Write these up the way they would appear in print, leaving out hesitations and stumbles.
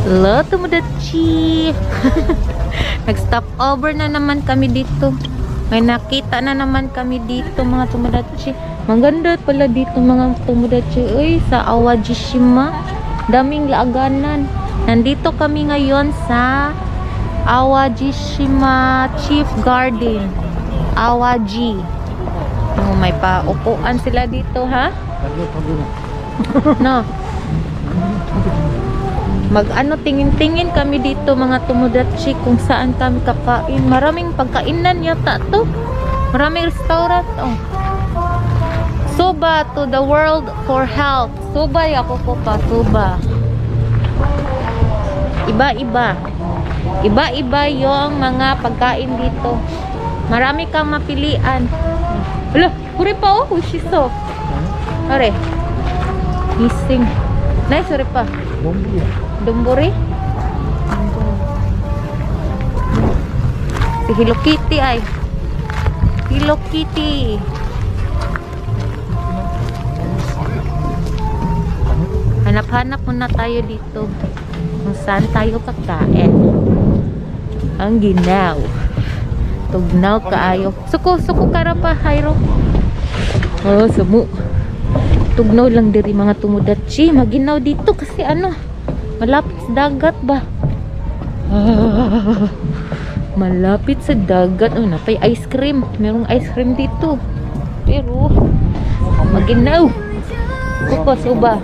Hello, Tomodachi! Nag-stop over na naman kami dito. May nakita na naman kami dito, mga Tomodachi. Maganda pala dito, mga Tomodachi. Uy, sa Awajishima. Daming laaganan. Nandito kami ngayon sa Awajishima Chief Garden. Awaji. Oh, may paupuan sila dito, ha? No. Mag-ano, tingin-tingin kami dito, mga Tomodachi, kung saan kami kakain. Maraming pagkainan yata to. Maraming restaurant. Oh. Soba to the world for health. Soba ako ko pa, soba. Iba-iba. Iba-iba yung mga pagkain dito. Marami kang mapilian. Hala, kuri pa oh, ushiso. Are. Missing. Nice, sorry pa. Domburi? Si Hello Kitty ay. Hello Kitty. Hanap-hanap muna tayo dito kung saan tayo kakain. Ang ginaw. Tugnaw kaayo. Suko, suko kara pa, Jairo. Oh, sumu. Tugnaw lang diri, mga Tomodachi. Maginaw dito kasi ano, malapit sa dagat ba? Ah, malapit sa dagat. Oh, napay ice cream. Merong ice cream dito. Pero maginaw. Kuko suba.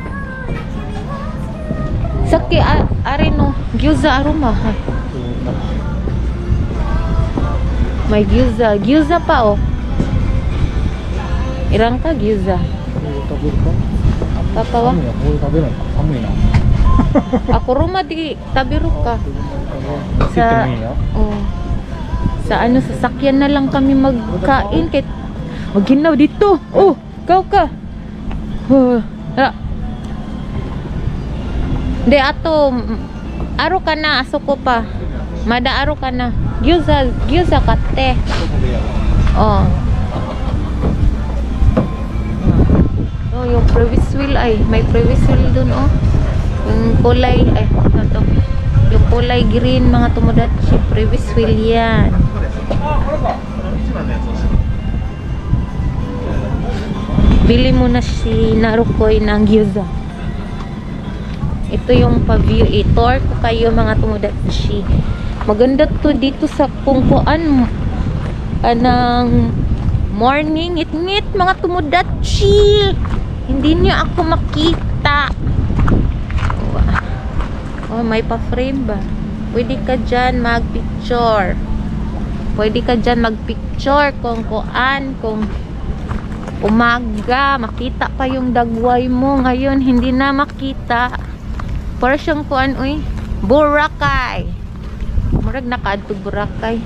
Saki are no gyoza aroma. Ay. May gyoza. Gyoza pa oh. Irang ka gyoza. Papa wa? Ako ruma di tabi ka. Sa oh, sa ano, sasakyan na lang kami magkain kay maginaw dito. Oh, ikaw ka. Oh, ah. Di ato aro ka na aso ko pa. Mada aro ka na. Gyoza, gyoza katte. Oh. Oh, yung previous wheel ay, may previous wheel dun oh. Yung kulay ay, ano to? Yung kulay green, mga Tomodachi, previous wheel yan. Bili mo na si Narukoy ng gyoza. Ito yung pa-view. I-tour ko kayo, mga Tomodachi. Maganda to dito sa kungkuan anang morning. Ngit-ngit, mga Tomodachi. Hindi niyo ako makita. Oh, may pa-frame ba? Pwede ka dyan mag-picture. Pwede ka dyan mag-picture kung kuan, kung umaga, makita pa yung dagway mo. Ngayon, hindi na makita. Para siyang kuan, uy. Boracay. Murag nakaadto Boracay.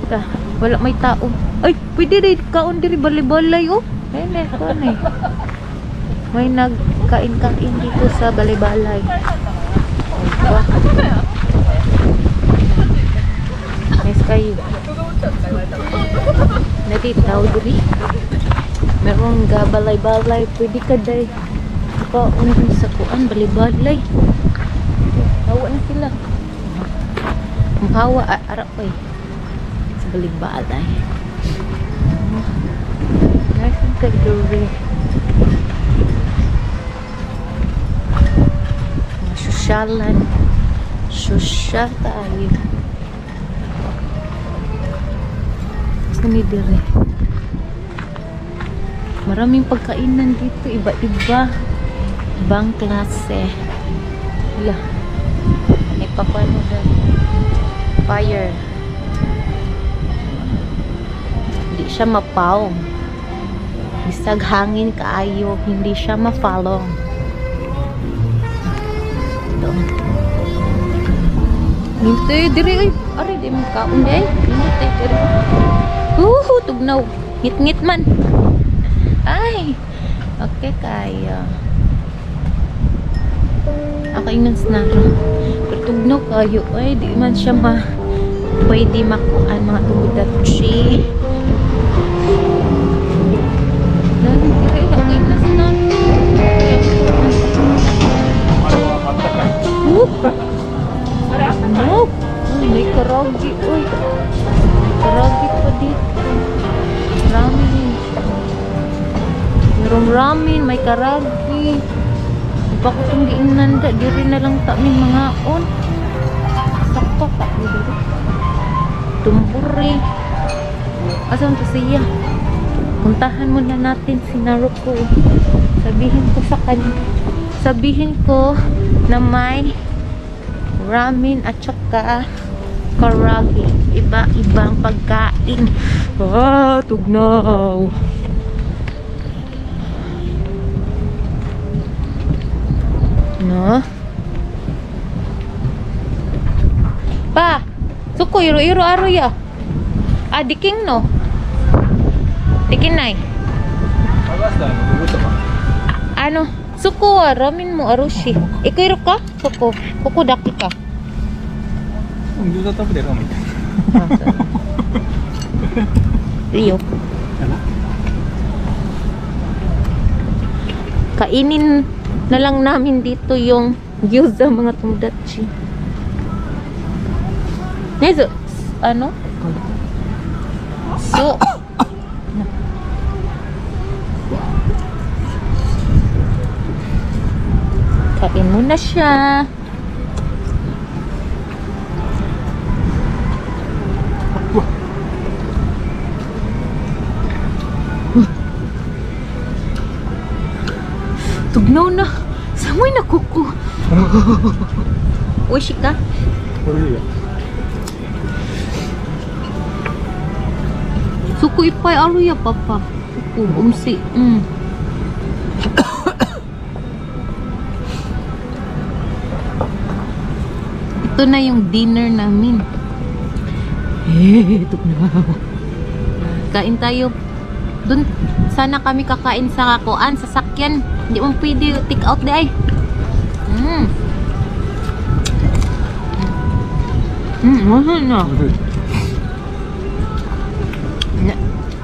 Ta, wala may tao. Ay, pwede rin kaon diri balay-balay oh. Ay, may kuan eh. May nagkain-kain dito sa balay-balay. Diba? Nice kayo. Natitaw diri. Merong gabalay-balay. Pwede ka day. Kaon sa kuan balay-balay. Hawa na sila. Hawa, ara pa eh. Sa balay-balay. Nice ang kagduri. Sosyalan. Sosyal tayo. Gusto ni dire. Maraming pagkainan dito. Iba-iba. Ibang klase. Wala. May pakwano doon. Fire. Hindi siya mapaw. Bisag hangin kaayo, hindi siya mafalong. Ito. Hindi, dire ay. Ari, di mo kaon di ay. Hindi, dire. Uhu, tugnaw. Ngit-ngit man. Ay. Okay, kaya. Ako ingnan snara. Pero tugnaw kayo. Ay, di man siya ma pwede makuan, mga Tomodachi. Karagi. Iba ko itong giingnan da. Diri na lang ta min mga on. Sakto pa. Diri. Tumburi. Asan to siya? Puntahan muna natin si Naruko. Sabihin ko sa kanya. Sabihin ko na may ramen at saka karagi. Iba-ibang pagkain. Ah, tugnaw. No? Pa, suko iro iro aro ya. Ah, diking no. Dikin nay. Ano? Suko wa ramen mo arushi. Ikaw ka? Suko. Kuko daki ka. 餃子食べてラーメン。 いいよ。Kainin na lang namin dito yung gyoza, mga tomodachi. Nezo, ano? So, kain muna siya. Tugnaw na. Samoy na kuko. Oishi ka? これいいよ。 Suko ipay aruya, papa. Suko, umsi. Ito na yung dinner namin. Eh, tugnaw. Kain tayo. Dun, sana kami kakain sa kuan, sa sakyan. Hindi mo pwede take out di ay. Na.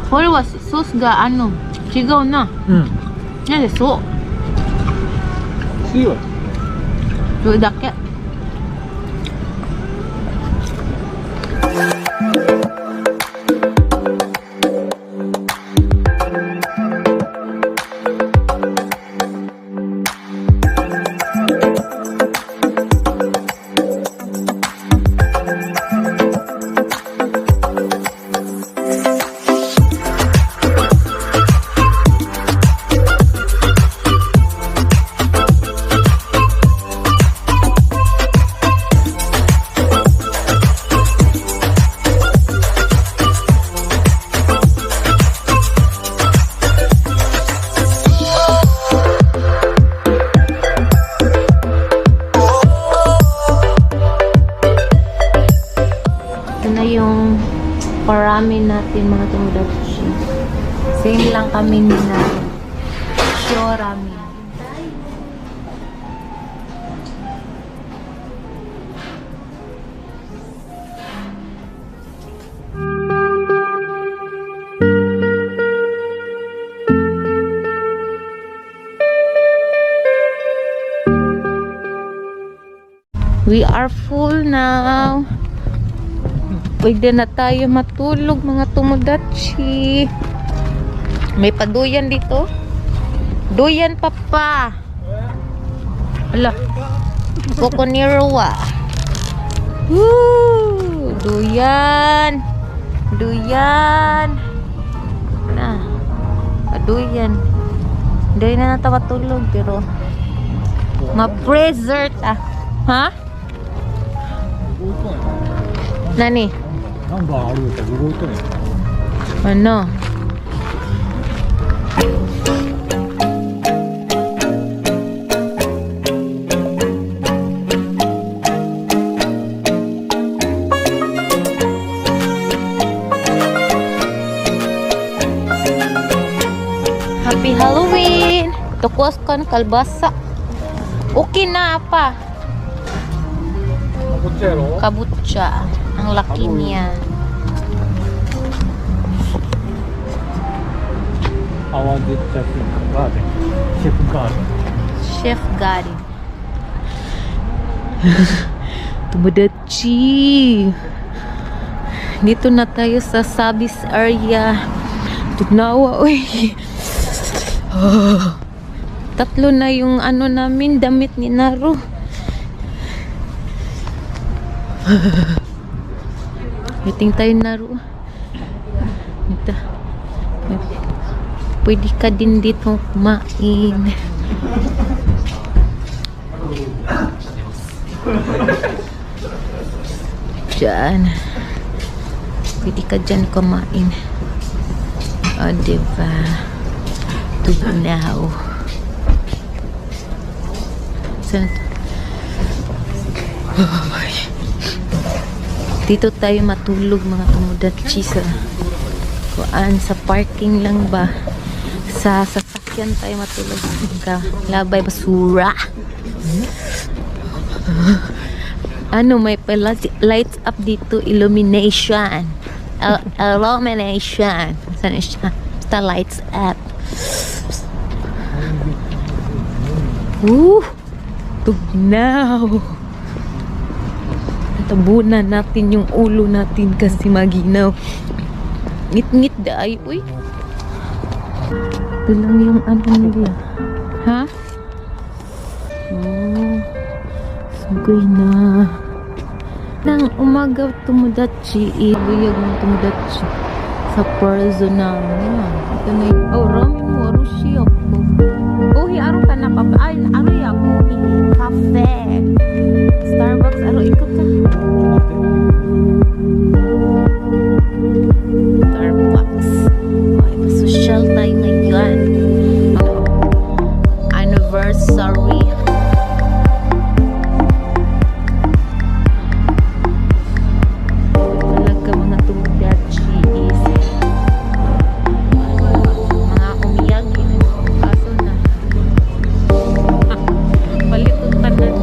これはソースがあの違うな。うん。なんでそう。強い。それだけ。Ito na yung parami natin, mga tomodachi. Same lang kami ni na Shio ramen. We are full now. Pwede na tayo matulog, mga tomodachi. May paduyan dito. Duyan papa. Ala. Kokonirwa. Woo! Duyan. Duyan. Na. Paduyan. Hindi na nata matulog pero ma-preserve ta. Ha? 動いとんや。 Nani? ナンバーあるよ動いとんや。 Ano? Happy Halloween! Tukwas kon kalbasa. Okay na pa. こっちやろ。 Kabutsa. Ang laki niya. 泡でチャフガーデン。シェフガーデン。 Chef Gary. Tomodachi. Dito na tayo sa Sabis area. Tugnawa, uy. Tatlo na yung ano namin, damit ni Naru. Waiting tayo, Naru. Ito. Pwede ka din dito kumain. Diyan. Pwede ka dyan kumain. O, diba? Tugnaw. Saan to? Ay. Dito tayo matulog, mga tumudatchi, sa kuan, sa parking lang ba, sa sasakyan tayo matulog. Ka labay basura. Ano, may pala lights up dito, illumination. Illumination. Saan na siya? Basta lights up. Woo! Tugnaw! Tabunan natin yung ulo natin kasi maginaw. Ngit-ngit daay, uy. Ito lang yung ano nila. Ha? Oh. Sugay na. Nang umaga tumudachi, ibuyag ng tumudachi sa personal niya. Ito na yung, oh, ramen mo, arushi ako. Oh, hi, aro ka na pa. Ay, aro ya ako. Cafe. Starbucks, aro, ikot ka. Starbucks. Okay, social tayo ngayon. Anniversary. Talaga mga tumudachi is mga umiyagi. Kaso na. Palit ang tanan.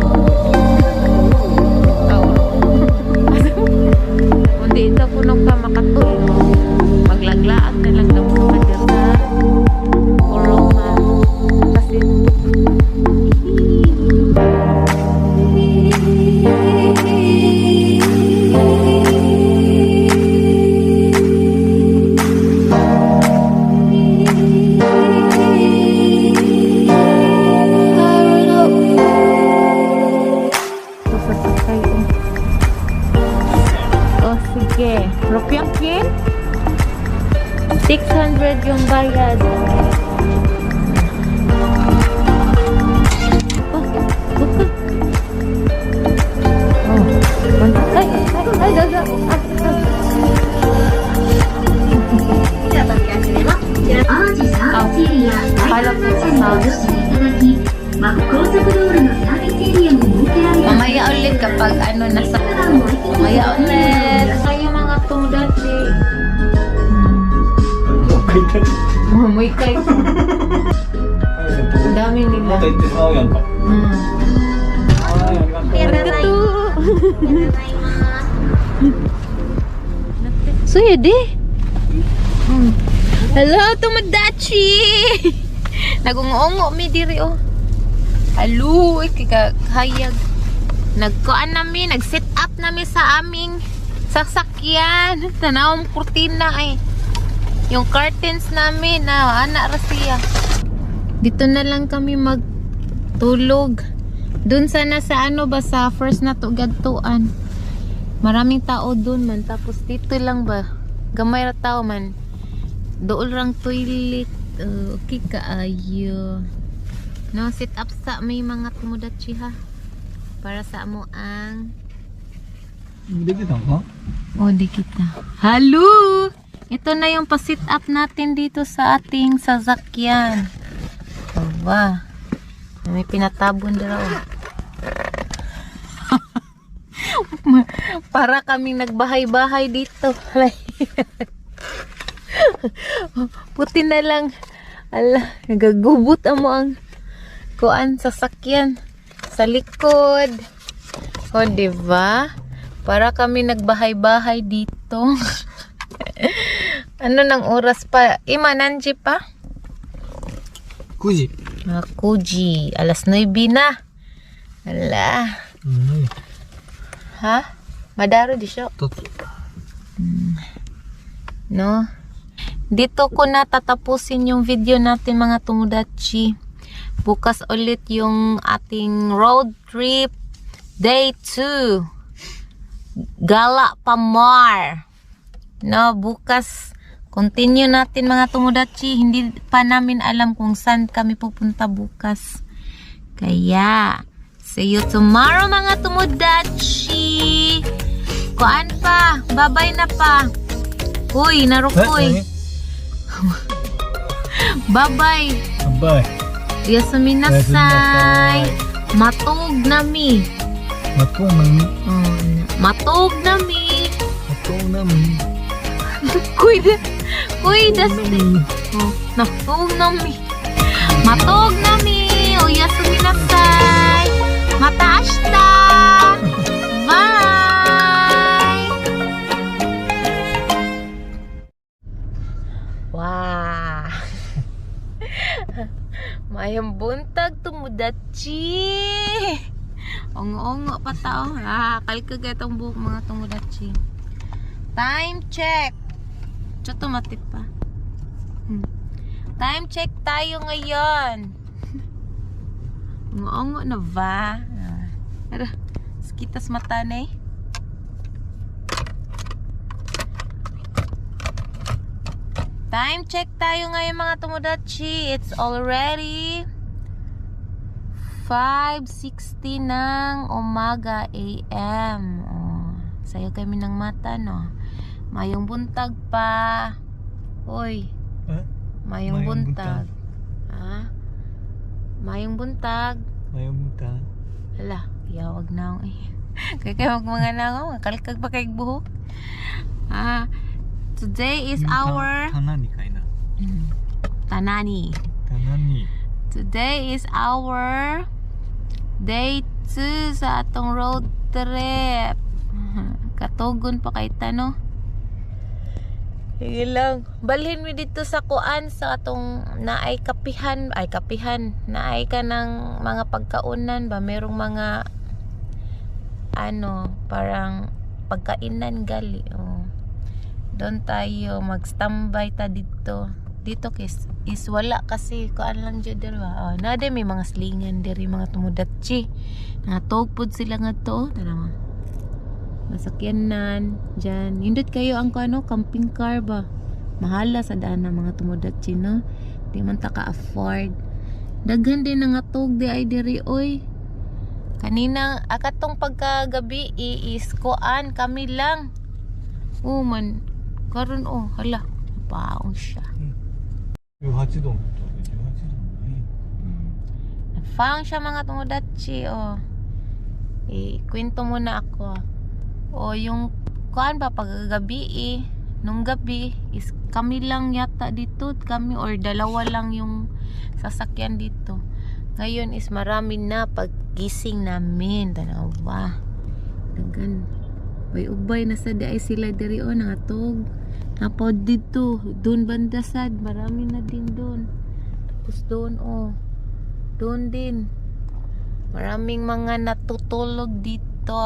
Oh. Kundi ito kuno ka makatulog. Maglaglaag na lang kamo ka dyan sa Corona. Kasi ito sa sakay. Oh. Oh, sige. Rupyang kin? 600 yung bayad. Oh, buka. Oh, ay, ay, ay, ay, ay, ay. 淡路サービスエリア大観町にお越しいただき、高速道路のサービスエリアも設けられた Mamaya ulit kapag ano nasa Mamaya ulit. Tayo mga tumudachi. どっか行ったり May kay. Ang dami nila. また行ってしまうやんか。 はい、ありがとう。 Arigato. So yun eh. Hello, Tomodachi! Nagungongo mi diri oh. Hello, kika hayag. Nagkuan nami, nag-set up nami sa aming sasakyan. Tanawang kurtina ay. Yung curtains namin na ana ra siya. Dito na lang kami magtulog. Dun sana sa ano ba, sa first na tugadtuan. Maraming tao dun man. Tapos dito lang ba? Gamay ra tao man. Dool rang toilet. Okay kaayo. No, sit up sa may mga tumudachi ha. Para sa amo ang 出てたんか Oh, di kita. Hello! Ito na yung pa-sit up natin dito sa ating sasakyan. Aba. May pinatabon dalaw. Para kaming nagbahay-bahay dito. Puti na lang. Ala, nagagubot amo ang kuan sasakyan sa likod. O, di ba? Para kami nagbahay-bahay dito. Ano nang oras pa? Ima, nanji pa? 9時。 Mga kuji, alas 9 na. Ala. うん、何 Ha? Madaro di siya. 二つ。 No? Dito ko na tatapusin yung video natin, mga tumudachi. Bukas ulit yung ating road trip day 2. Gala pa more. No, bukas continue natin, mga tumudachi. Hindi pa namin alam kung saan kami pupunta bukas. Kaya, see you tomorrow, mga tumudachi. Kuan pa, babay na pa. Uy, narukoy. Bye-bye. Bye. おやすみなさい. Matug na mi. まとなみ。 Oh, matug na mi. まとなみ。 Kuy, kuy, dasti. Oh, natug na mi. Matug na mi. おやすみなさい. また明日. Bye. Wow. Mayong buntag, tumudachi. Ongo-ongo pa tao. Ah, kalkag itong buhok, mga tumudachi. Time check. Choto mati pa. Time check tayo ngayon. Ongo-ongo na ba? Ah. Ara, sakitas mata na eh. Time check tayo ngayon, mga tumudachi. It's already 5:60 ng umaga AM. Oh, sayo kami ng mata, no? Mayong buntag pa. Uy, Eh? mayong Mayong buntag. Ha? Mayong buntag. マヨムタ。 Hala, yawag na ako eh. Kaya kayo mag mga nangaw, kalkag pa kay buhok. Ah, today is our た何かいな。 Tanani. た何。 Today is our day 2 sa atong road trip. Katugon pa kay tano. Sige lang. Balhin mi dito sa kuan sa atong naay kapihan, ay kapihan, naay ka ng mga pagkaunan ba, merong mga ano, parang pagkainan gali. Oh. Doon tayo mag-standby ta dito. Dito kis is wala kasi kuan lang jud diri ba. Oh, na may mga slingan diri, mga tumudatchi. Natog pud sila nga to. Tara mo. Masakyanan diyan. Nindot kayo ang kuano, camping car ba. Mahala sa daan ng mga tumudatchi, no. Di man ta ka afford. Daghan din nga tog di ay diri oy. Kanina akatong pagkagabi is kuan kami lang. Oh man, karon oh, hala, paong siya. 18度の18度もない。 Found siya, mga tumudatchi, oh. Eh, kwento muna ako. O, yung kuan ba, pagkagabi eh, nung gabi is kami lang yata dito, kami or dalawa lang yung sasakyan dito. Ngayon is marami na paggising namin. Tanawa. Dagan. Ubay ubay na sa di ay sila diri oh, nangatog. Napod dito, doon banda sad, marami na din doon. Tapos doon oh. Doon din. Maraming mga natutulog dito.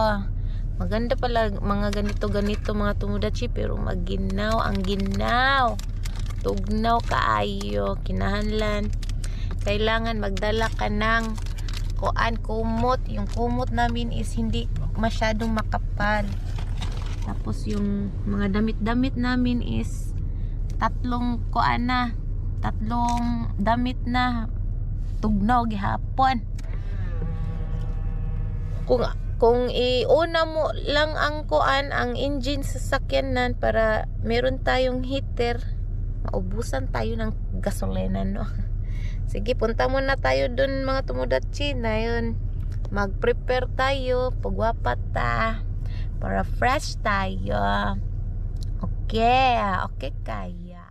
Maganda pala mga ganito-ganito, mga tumudachi, pero maginaw ang ginaw. Tugnaw kaayo, kinahanglan. Kailangan magdala ka ng kuan, kumot. Yung kumot namin is hindi masyadong makapal. Tapos yung mga damit-damit namin is tatlong kuan na, tatlong damit na, tugnaw gihapon. Kung iuna mo lang ang kuan, ang engine sa sakyanan para meron tayong heater, maubusan tayo ng gasolina, no? Sige, punta muna tayo dun, mga tumudatchi na yun. Mag-prepare tayo, pagwapa ta para fresh tayo. Okay kaya.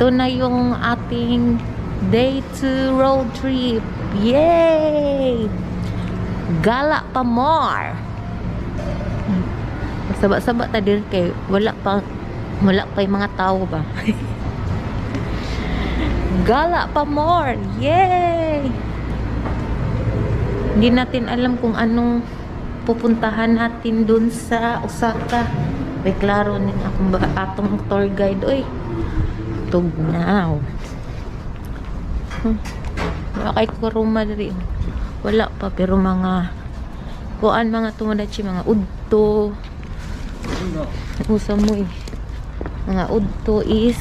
Ito na yung ating day 2 road trip. Yay! Gala pa more. Saba-saba ta dir kay wala pa yung mga tao ba. Gala pa more. Yay! Hindi natin alam kung anong pupuntahan natin dun sa Osaka. May klaro ni akong ba atong tour guide oy. Tugnaw. Wala kay kuruma diri. Wala pa pero mga kuan, mga tomodachi, mga udto. Usa mo eh. Mga udto is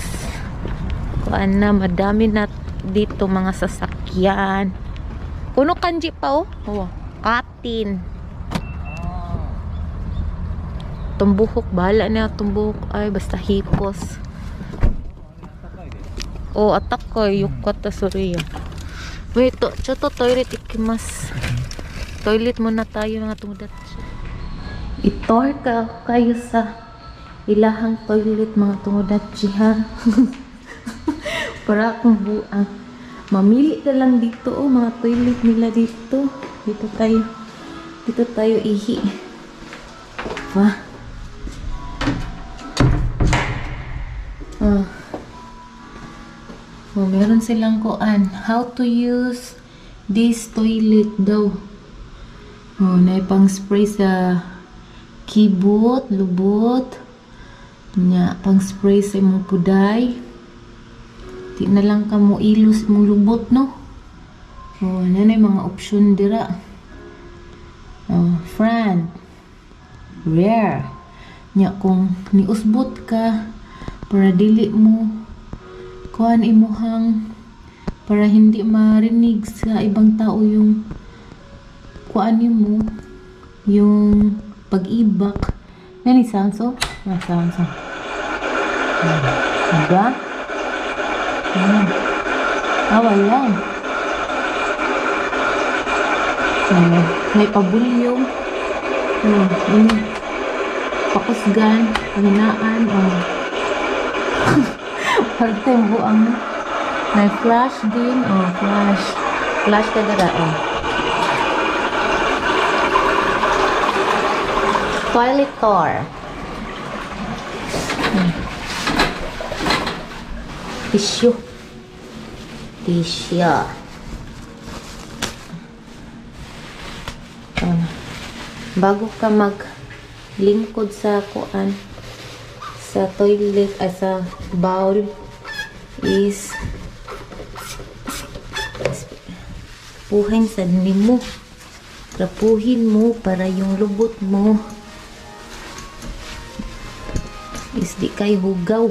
kuan na, madami na dito mga sasakyan. Kuno kanji pa oh. Oh, katin. Tumbuhok, bahala na tumbuhok ay basta hipos. Oh, attack yukata soriya. Wait, to, choto toilet ikimas. Toilet muna tayo, mga tomodachi. I-tour ka kayo sa ilahang toilet, mga tomodachi, ha. Para akong buang. Mamili ka lang dito oh, mga toilet nila dito. Dito tayo. Dito tayo ihi. Wah. Ah. Oh, meron silang kuan. How to use this toilet daw. Oh, na pang spray sa kibot, lubot. Nya, pang spray sa imong puday. Di na lang ka mo ilos imong lubot, no? Oh, na na yung mga option dira. Oh, front, rear. Nya kung niusbot ka para dili mo kuan imuhang para hindi marinig sa ibang tao yung kuan mo, yung pag-ibak nani sounds oh, ah, sounds oh. Diba? Ah, wala. Ano, may pabulyong. Oh, ano, pakusgan, pahinaan, oh. Parte buang. May flash din, oh, flash. Flash ka dara, oh. Toilet tour. Tissue. Tissue. Ano, bago ka maglingkod sa kuan, sa toilet, ay sa bowl, is puhin sa nimo. Trapuhin mo para yung lubot mo is di kay hugaw.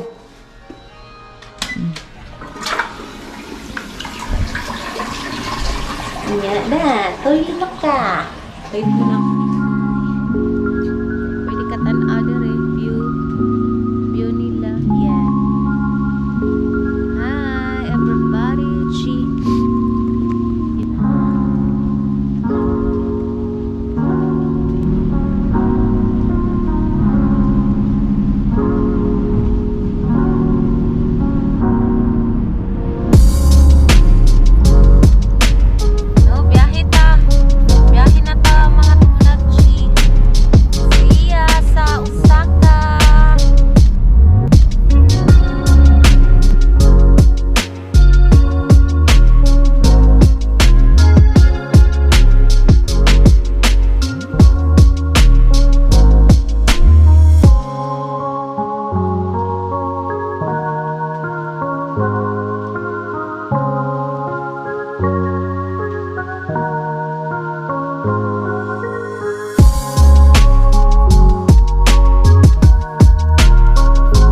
Nya na, toilet na ka. Toilet na.